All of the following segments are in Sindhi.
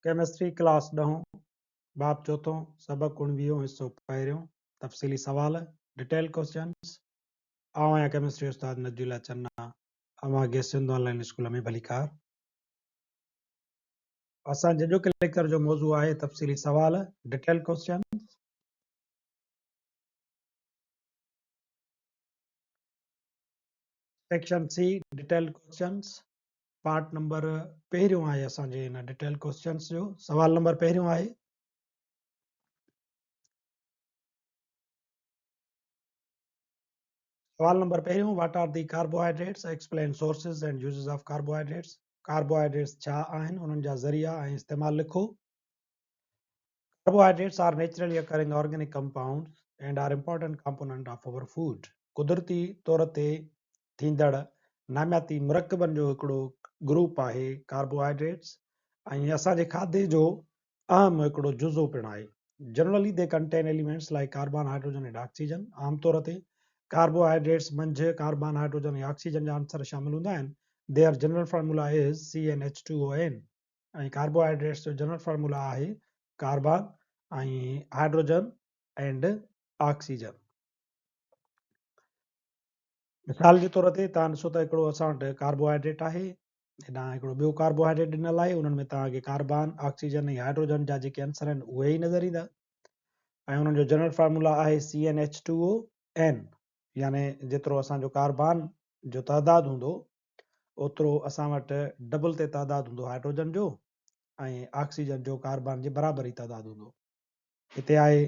ڪيمسٽري ڪلاس ڏهون، باب چوٿون، سبق اڻويهون، حصو پهريون، تفصيلي سوال، Detailed Questions، آئون آهيان ڪيمسٽري استاد نجي الله چنا، اوهان کي سنڌ آن لائين اسڪول ۾ ڀليڪار. اسان جي اڄوڪي ليڪچر جو موضوع آهي تفصيلي سوال، Detailed Questions. Section C, Detailed Questions. Part number پهريون آهي اسان جي هن ڊيٽيل ڪوسچنس جو سوال نمبر پهريون آهي. سوال نمبر پهريون، what are the carbohydrates, explain sources and uses of carbohydrates. Carbohydrates ڇا آهن، انهن جا ذريعا ۽ استعمال لکو. Carbohydrates are naturally occurring organic compounds and are important component of our food. قدرتي طور تي ٿيندڙ نامياتي مرڪبن جو هڪڙو گروپ آهي ڪاربوهائيڊريٽس ۽ اسان جي کاڌي جو اهم هڪڙو جزو پڻ آهي. Generally they contain elements like carbon, hydrogen and oxygen. عام طور تي ڪاربوهائيڊريٽس منجهه ڪاربان، هائيڊروجن ۽ آڪسيجن جا عنصر شامل هوندا آهن. Their general formula is CnH2ON. ۽ Carbohydrates جو جنرل فارمولا آهي ڪاربان ۽ هائيڊروجن اينڊ آڪسيجن. مثال جي طور تي توهان ڏسو ته هڪڙو اسان وٽ ڪاربوهائيڊريٽ آهي، هيڏانهن هڪڙو ٻيو ڪاربوهائيڊريٽ ڏنل آهي، انهن ۾ توهان کي ڪاربان، آڪسيجن ۽ هائيڊروجن جا جيڪي عنصر آهن اهي ئي نظر ايندا ۽ انهن جو جنرل فارمولا آهي C N H two O N, يعني جيترو اسان جو ڪاربان جو تعداد هوندو اوترو اسان وٽ ڊبل تي تعداد هوندو هائيڊروجن جو ۽ آڪسيجن جو ڪاربان جي برابر ئي تعداد هوندو. هتي آهي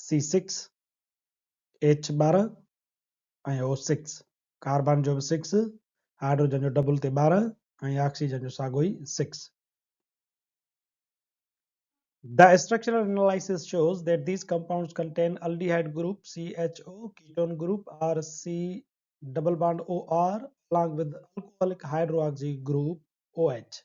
C six H 12 ۽ O six, carbon جو به سڪس، هائيڊروجن جو ڊبل تي 12 ۽ آڪسيجن جو ساڳو ئي six. The structural analysis shows that these compounds contain aldehyde group CHO, ketone group or C double bond O R along with alcoholic hydroxy group OH.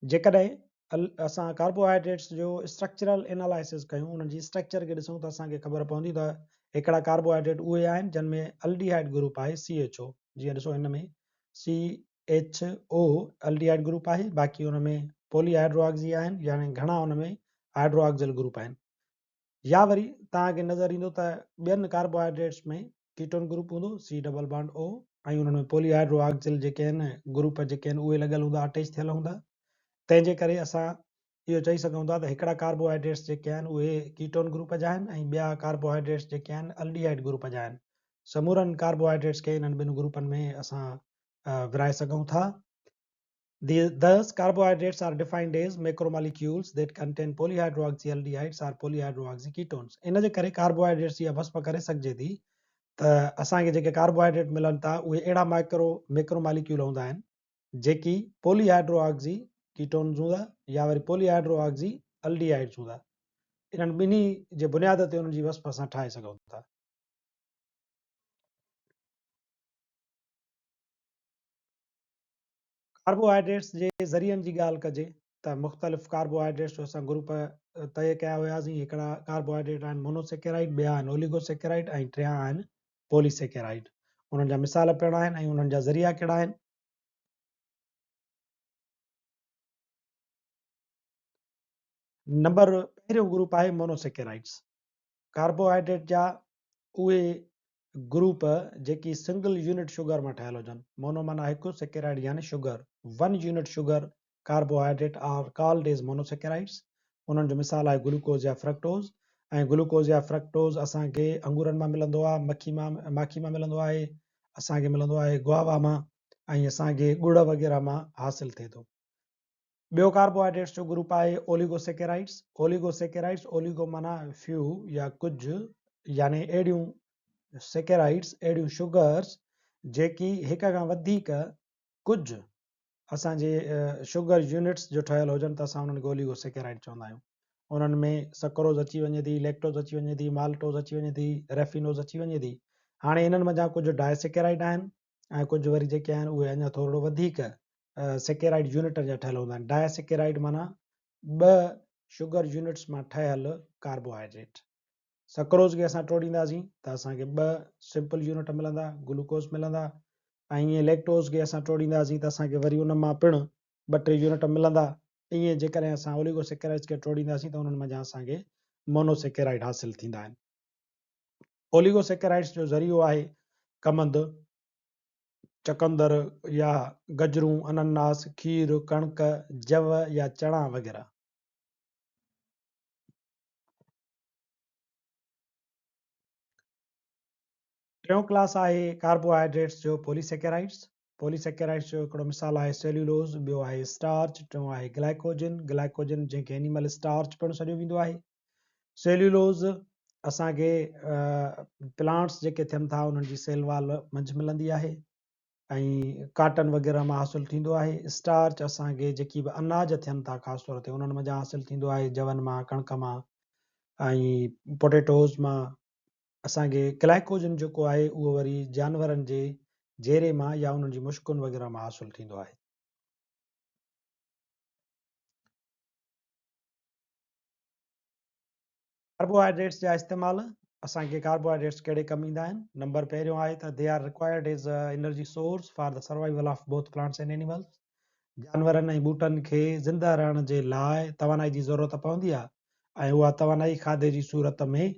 جيڪڏهن اسان ڪاربوهائيڊريٽس جو اسٽرڪچرل انالائسز ڪيون، انهن جي اسٽرڪچر کي ڏسون ته اسان کي خبر پوندي ته هڪڙا ڪاربوهائيڊريٽ اهي آهن جن ۾ الڊيهائيڊ گروپ آهي CHO، جيئن ڏسو هن ۾ CHO aldehyde group آهي، باقي ان ۾ پولي هائيڊروآڪسي آهن، يعني گهڻا ان ۾ هائيڊروآڪسل گروپ آهن. يا وري توهان کي نظر ايندو ته ٻين ڪاربوهائيڊريٽس ۾ ڪيٽون گروپ هوندو سي ڊبل بانڊ او ۽ انهن ۾ پولي هائيڊرو آڪسل جيڪي آهن گروپ جيڪي آهن اهي لڳل هوندا اٽيچ ٿيل هوندا، تنهن جي ڪري اسان اهو چئي سگهون ٿا ته هڪڙا ڪاربوهائيڊريٽس جيڪي آهن اهي ڪيٽون گروپ جا آهن ۽ ٻيا ڪاربوهائيڊريٽس جيڪي آهن الڊيهائيڊ گروپ جا آهن. سمورن ڪاربوهائيڊريٽس کي انهن ٻن گروپن ۾ اسان ورهائي سگهون ٿا. Thus, carbohydrates are defined as macromolecules that contain polyhydroxyaldehydes or polyhydroxyketones. ان جي ڪري ڪاربوهائيڊريٽس جي وصف ڪري سگهجي ٿي ته اسان کي جيڪي ڪاربوهائيڊريٽ ملن ٿا اهي اهڙا مائڪرو ميڪروماليڪيول هوندا آهن جيڪي پوليهائيڊروآڪسي ڪيٽونز هوندا يا وري پوليهائيڊروآڪسي الڊيهائيڊز هوندا. انهن ٻنهي جي بنياد تي انهن جي وصف اسان ٺاهي سگهون ٿا. ڪاربوهائيڊريٽس جي ذريعن جي ڳالهه ڪجي ته مختلف ڪاربوهائيڊريٽس جو اسان گروپ طئي ڪيا هياسين. هڪڙا ڪاربوهائيڊريٽ آهن مونوسيڪيرائيڊ، ٻيا آهن اوليگوسيڪيرائيڊ ۽ ٽيان آهن پوليسيڪيرائيڊ. انهن جا مثال پڻ آهن ۽ انهن جا ذريعا ڪهڙا آهن. نمبر پهريون گروپ آهي مونوسيڪيرائيڊس. ڪاربوهائيڊريٽ جا اهي گروپ جيڪي سنگل يونٽ شگر مان ٺهيل هجن. مونو معنيٰ هڪ، سيڪيرائيڊ يعني sugar. One unit sugar carbohydrate are called as monosaccharides. انهن جو مثال آهي گلوڪوز يا فرڪٽوز. ۽ گلوڪوز يا فرڪٽوز اسان کي انگورن مان ملندو آهي، مکي مان، ماکي مان ملندو آهي، اسان کي ملندو آهي گواوا مان ۽ اسان کي ڳڙ وغيره مان حاصل ٿئي ٿو. ٻيو ڪاربوهائيڊريٽس جو گروپ آهي اوليگوسيڪيرائيڊس. اوليگوسيڪيرائيڊس، اوليگو معنيٰ فيو يا ڪجهه، يعني اهڙيون سيڪيرائيڊس، اهڙيون شگرس جيڪي هڪ کان وڌيڪ ڪجهه اسان جي شگر يونٽس جو ٺهيل هجن ته اسان انهن کي اوليگوسيڪيرائيڊ چوندا آهيون. انهن ۾ سڪروز اچي وڃي ٿي، ليڪٽوز اچي وڃي ٿي، مالٽوز اچي وڃي ٿي، ريفينوز اچي وڃي ٿي. هاڻي انهن منجهان ڪجهه ڊائسيڪيرائيڊ آهن ۽ ڪجهه وري جيڪي آهن اهي اڃا ٿورڙو وڌيڪ سيڪيرائيڊ يونٽ جا ٺهيل هوندا آهن. ڊاء سيڪيرائيڊ معنيٰ ٻه شگر يونٽس مان ٺهيل ڪاربوهائيڊريٽ. سڪروز کي اسان ٽوڙينداسين ته اسان کي ٻه سمپل يونٽ ملندا، گلوڪوز ملندا ۽ ائين ليڪٽوز کي اسان ٽوڙينداسين ته اسان کي وري ان مان پڻ ٻه ٽي يونٽ ملندا. ائين جيڪڏهن اسان اوليگوسيڪيرائيڊز کي ٽوڙينداسين ته انهن منجهان اسان کي مونوسيڪيرائيڊ حاصل ٿيندا آهن. اوليگوسيڪيرائيڊز جو ذريعو آهي ڪمند، چقندر يا گجرون، انناس، کير، ڪڻڪ، جَوَ يا چڻا وغيره. ٽيون ڪلاس آهي ڪاربوهائيڊريٽس جو پوليسيڪيرائيڊز. پوليسيڪيرائيڊز جو هڪڙو مثال آهي سيلولوز، ٻيو آهي اسٽارچ، ٽيون آهي گلائڪوجن، گلائڪوجن جنهن کي اينيمل اسٽارچ پڻ سڏيو ويندو آهي. سيلولوز اسان کي پلانٽس جيڪي ٿين ٿا انهن جي سيل وال منجهه ملندي آهي ۽ ڪاٽن وغيره مان حاصل ٿيندو آهي. اسٽارچ اسان کي جيڪي به اناج ٿين ٿا خاص طور تي انهن منجهان حاصل ٿيندو آهي، جون مان، ڪڻڪ مان ۽ پوٽيٽوز مان. اسان کي گلائڪوجن جيڪو آهي اهو وري جانورن جي جيري مان يا انهن جي مشڪن وغيره مان حاصل ٿيندو آهي. ڪاربوهائيڊريٽس جا استعمال، اسان کي ڪاربوهائيڊريٽس ڪهڙي ڪم ايندا آهن؟ نمبر پهريون آهي ته they are required as a energy source for the survival of both plants and animals. جانورن ۽ ٻوٽن کي زنده رهڻ جي لاء توانائي جي ضرورت پوندي آهي ۽ اها توانائي کاڌي جي صورت ۾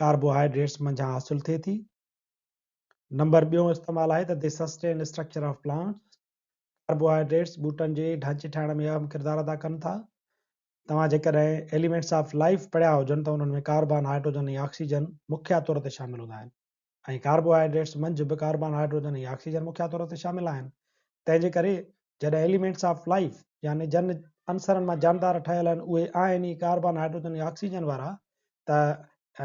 ڪاربوهائيڊريٽس منجهان حاصل ٿئي ٿي. نمبر ٻيون استعمال آهي ته they sustain structure of plants. Carbohydrates ٻوٽن جي ڍانچي ٺاهڻ ۾ اهم ڪردار ادا ڪن ٿا. توهان جيڪڏهن ايليمينٽس آف لائيف پڙهيا هجن ته انهن ۾ ڪاربان، هائيڊروجن ۽ آڪسيجن مکيه طور تي شامل هوندا آهن ۽ ڪاربوهائيڊريٽس منجهه به ڪاربان، هائيڊروجن ۽ آڪسيجن مکيه طور تي شامل آهن. تنهن جي ڪري جڏهن ايليمينٽس آف لائيف يعني جن عنصرن مان جاندار ٺهيل آهن اهي آهن ئي ڪاربان، هائيڊروجن ۽ آڪسيجن وارا ته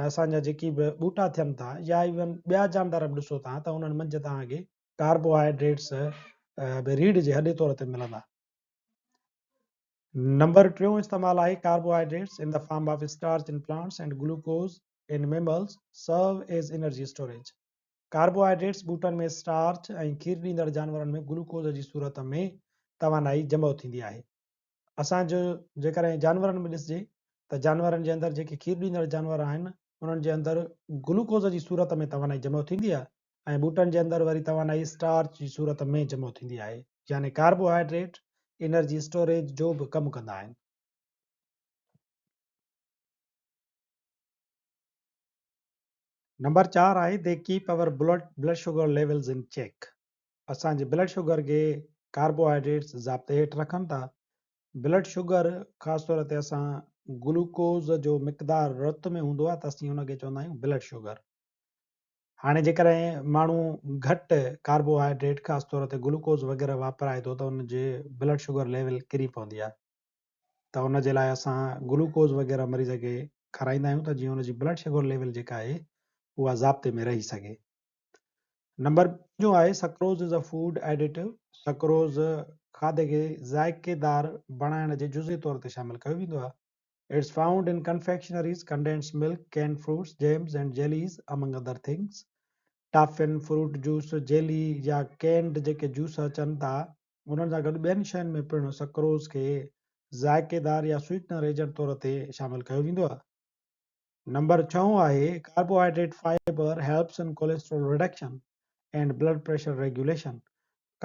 اسان جا جيڪي به ٻوٽا ٿين ٿا يا ايون ٻيا جاندار به ڏسو ٿا ته انهن منجهه توهان کي ڪاربوهائيڊريٽس به ريڙهه جي هڏي طور تي ملندا. نمبر ٽيون استعمال آهي carbohydrates in the form of starch in plants and glucose in mammals serve as energy storage. Carbohydrates ٻوٽن ۾ اسٽارچ ۽ کير ڏيندڙ جانورن ۾ گلوڪوز جي صورت ۾ توانائي جمع ٿيندي آهي. اسان جو جيڪڏهن جانورن ۾ ڏسجي ته جانورن جي اندر جيڪي کير ڏيندڙ جانور آهن انهن جي اندر گلوڪوز جي صورت ۾ توانائي جمع ٿيندي آهي ۽ ٻوٽن جي اندر وري توانائي اسٽارچ جي صورت ۾ جمع ٿيندي آهي يعني ڪاربوهائيڊريٽ انرجي اسٽوريج جو به ڪم ڪندا آهن. نمبر چار آهي they keep our blood sugar levels in check اسان جي بلڊ شگر کي ڪاربوهائيڊريٽس ضابطي هيٺ رکن ٿا. بلڊ شگر خاص طور تي اسان گلوڪوز جو مقدار رت ۾ هوندو آهي ته اسين ان کي چوندا آهيون بلڊ شگر. هاڻي جيڪڏهن ماڻهو گهٽ ڪاربوهائيڊريٽ خاص طور تي گلوڪوز وغيره واپرائي ٿو ته ان جي بلڊ شگر ليول ڪري پوندي آهي. ته ان جي لاء اسان گلوڪوز وغيره مريض کي کارائيندا آهيون ته جيئن ان جي بلڊ شگر ليول جيڪا آهي اها ضابطي ۾ رهي سگهي. نمبر پنجون آهي sucrose is a food additive sucrose کاڌي کي ذائقيدار بڻائڻ جي جزي طور تي شامل ڪيو ويندو آهي. It's found in confectioneries, condensed milk, canned fruits, jams and jellies among other things. ٽافين، fruit juice, jelly يا ڪينڊ جيڪي جوس اچن ٿا انهن سان گڏ ٻين شين ۾ پڻ سڪروز کي ذائقيدار يا سوئيٽنر ايجنٽ طور تي شامل ڪيو ويندو آهي. نمبر ڇهون آهي carbohydrate fibre helps in cholesterol reduction and blood pressure regulation.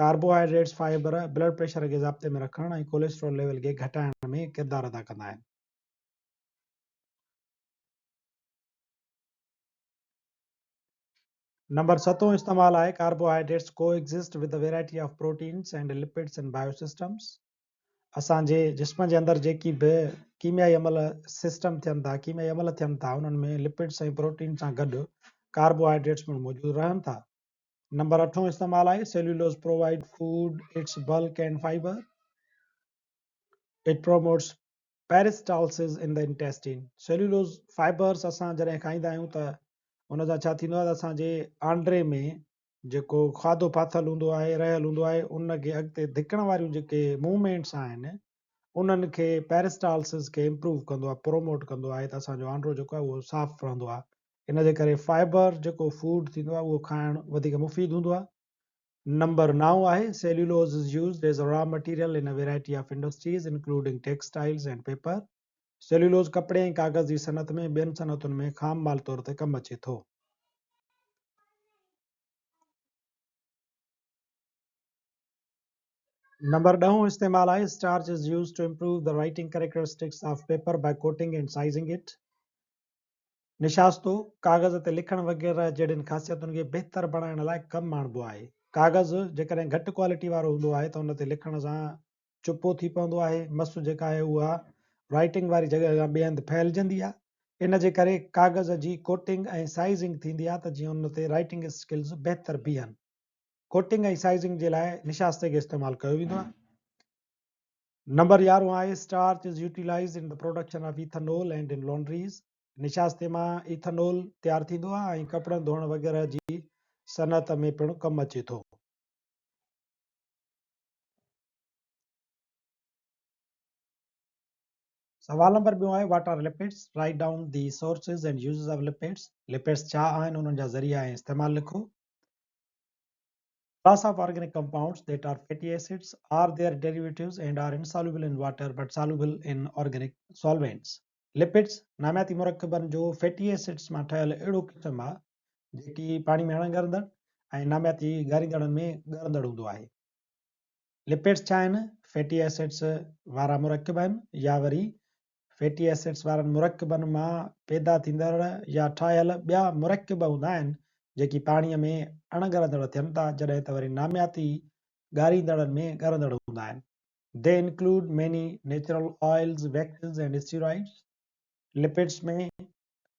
Carbohydrates fibre blood pressure کي ضابطي ۾ رکڻ ۽ ڪوليسٽرول ليول کي گهٽائڻ ۾ ڪردار ادا ڪندا آهن. نمبر ستون استعمال آهي carbohydrates coexist with a variety of proteins and lipids in biosystems. اسان جي جسم جي اندر جيڪي به ڪيميائي عمل سسٽم ٿين ٿا، ڪيميائي عمل ٿين ٿا، انهن ۾ لپڊس ۽ پروٽين سان گڏ ڪاربوهائيڊريٽس پڻ موجود رهن ٿا. نمبر اٺون استعمال آهي cellulose provide food its bulk and fibre. It promotes peristalsis in the intestine. Cellulose fibres اسان جڏهن کائيندا آهيون ته ان سان ڇا ٿيندو آهي ته اسان جي آنڊري ۾ جيڪو کاڌو ڦاٿل هوندو آهي رهيل هوندو آهي ان کي اڳتي ڌڪڻ واريون جيڪي موومينٽس آهن انهن کي پيرسٽالسز کي امپروو ڪندو آهي پروموٽ ڪندو آهي ته اسان جو آنڊرو جيڪو آهي اهو صاف رهندو آهي ان جي ڪري فائبر جيڪو فوڊ ٿيندو آهي اهو کائڻ وڌيڪ مفيد هوندو آهي. نمبر نائون آهي cellulose is used as a raw material in a variety of industries including textiles and paper. Cellulose ڪپڙي ۽ ڪاغذ جي صنعت ۾ ٻين صنعتن ۾ خام مال طور تي ڪم اچي ٿو. نمبر ڏهون استعمال آهي Starch is used to improve the writing characteristics of paper by coating and sizing it. نشاستو ڪاغذ تي لکڻ وغيره جهڙين خاصيتن کي بهتر بڻائڻ لاء ڪم آڻبو آهي. ڪاغذ جيڪڏهن گهٽ ڪوالٽي وارو هوندو آهي ته ان تي لکڻ سان چپو ٿي پوندو آهي، مس جيڪا آهي اها رائيٽنگ واري جڳهه کان ٻئي هنڌ ڦهلجندي آهي. ان جي ڪري ڪاغذ جي ڪوٽنگ ۽ سائيزنگ ٿيندي آهي ته جيئن ان تي رائيٽنگ اسڪلز بهتر بيهن. ڪوٽنگ ۽ سائيزنگ جي لاء نشاستي کي استعمال ڪيو ويندو آهي. نمبر يارهون آهي starch is utilized in the production of ethanol and in laundries نشاستي مان ايٿانول تيار ٿيندو آهي ۽ ڪپڙن ڌوئڻ وغيره جي صنعت ۾ پڻ ڪم اچي ٿو. سوال نمبر ٻيون آهي what are lipids write down the sources and uses of lipids lipids ڇا آهن انهن جا ذريعا ۽ استعمال لکو. Class of organic compounds that are fatty acids or their derivatives and are insoluble in water but soluble in organic solvents. Lipids نامياتي مرڪبن جو فيٽي ايسڊس مان ٺهيل اهڙو قسم آهي جيڪي پاڻي ۾ اڻ ڳرندڙ ۽ نامياتي ڳاريندڙن ۾ ڳرندڙ هوندو آهي. لپڊس ڇا آهن؟ فيٽي ايسڊس وارا مرڪب آهن يا وري فيٽي ايسڊس وارن مرڪبن مان پيدا ٿيندڙ يا ٺاهيل ٻيا مرڪب هوندا آهن، جيڪي پاڻيء ۾ اڻ ڳرندڙ ٿين ٿا، جڏهن ته وري نامياتي ڳاريندڙن ۾ ڳرندڙ هوندا آهن. They include many natural oils, waxes and steroids. Lipids ۾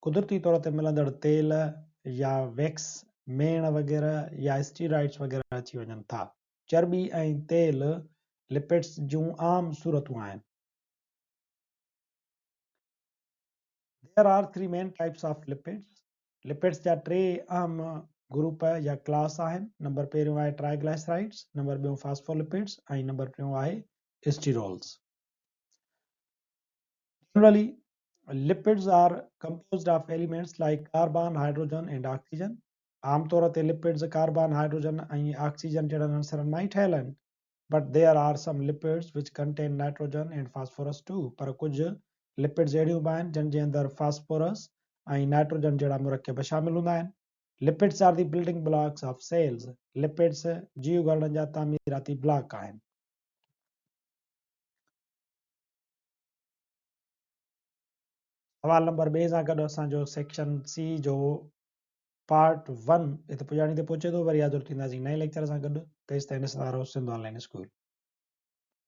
قدرتي طور تي ملندڙ تيل يا ويڪس، ميڻ وغيره يا اسٽيرائيڊز وغيره اچي وڃن ٿا. چرٻي ۽ تيل لپڊس جون عام صورتون آهن. There are three main types of lipids. Lipids جا ٽي اهم گروپ يا ڪلاس آهن. نمبر پهريون آهي ٽرائيگلائسرائيڊز، نمبر ٻيون فاسفولپڊز ۽ نمبر ٽيون آهي sterols. Generally, lipids are composed of elements like carbon, hydrogen and oxygen. عام طور تي لپڊز ڪاربان، هائيڊروجن ۽ آڪسيجن جهڙن عنصرن مان ئي ٺهيل آهن. But there are some lipids which contain nitrogen and phosphorus too پر ڪجهه لپڊز اهڙيون به آهن جن جي اندر فاسفورس ۽ نائٽروجن جهڙا مرڪب شامل هوندا آهن. Lipids are the building blocks of cells lipids جيو گهرڙن جا تعميراتي بلاڪ آهن. سوال نمبر ٻئي سان گڏ اسان جو سيڪشن سي جو پارٽ ون هت پڄاڻي تي پهچي ٿو. وري حاضر ٿينداسين نئين ليڪچر سان گڏ. تيستائين ڏسندا رهو سنڌ آن لائين اسڪول.